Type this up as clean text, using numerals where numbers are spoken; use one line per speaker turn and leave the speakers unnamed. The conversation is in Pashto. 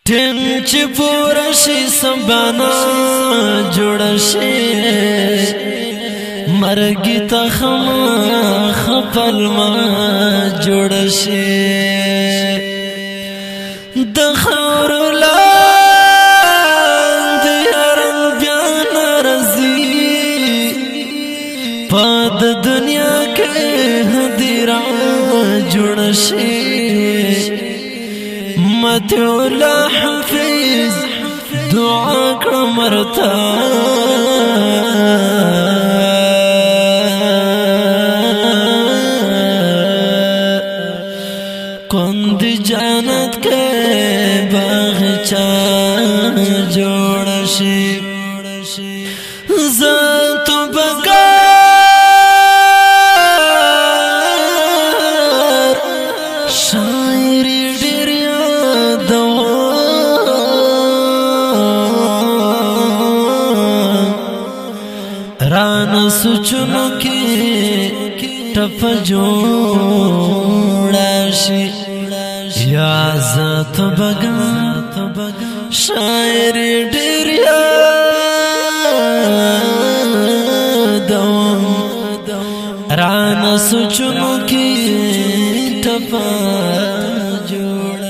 ټیم چې پورا شي سبانا جوړ شي، مرګ ته خما خپل ما جوړ شي. د خور لاندې هرن بیا ناراضي، په د دنیا کې هدیرا جوړ شي. متولا حفیظ دعا کړم مرتا، کند جنت کې باغچا جوړ شي. زه تو بغیر شاعری ډیر یادو، ران سوچونو کې ټپ جوړ شي. یا ذات بغیر شاعر ډیر یادو، ران سوچونو کې ټپ جوړ